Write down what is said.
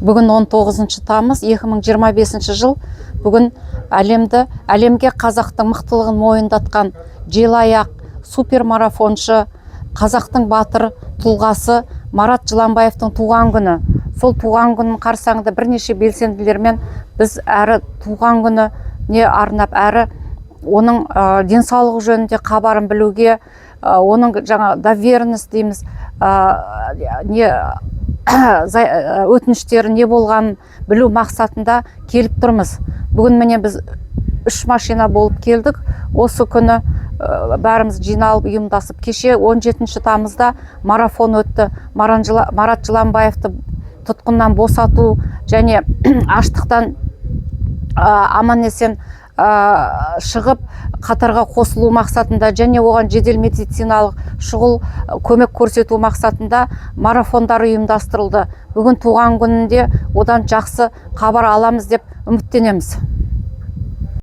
Бүгін 19 тамыз 2025 жыл. Бүгін әлемге қазақтың мықтылығын мойындатқан желаяқ супермарафоншы, қазақтың батыр тұлғасы Марат Жыланбаевтың туған күні. Сол туған күнін қарсаңында бірнеше белсенділермен біз әрі туған күніне арнап, әрі оның денсаулығы жөнінде хабарын білуге, оның жаңа доверенность дейміз, не өтініштері не болғанын білу мақсатында келіп тұрмыз. Бүгін, міне, біз үш машина болып келдік. Осы күні бәріміз жиналып, ұйымдасып, кеше 17 тамызда марафон өтті. Марат Жыланбаевты тұтқыннан босату және аштықтан аман есен шығып, қатарға қосылу мақсатында және оған жедел медициналық шұғыл көмек көрсету мақсатында марафондар ұйымдастырылды. Бүгін туған күнінде одан жақсы хабар аламыз деп үміттенеміз.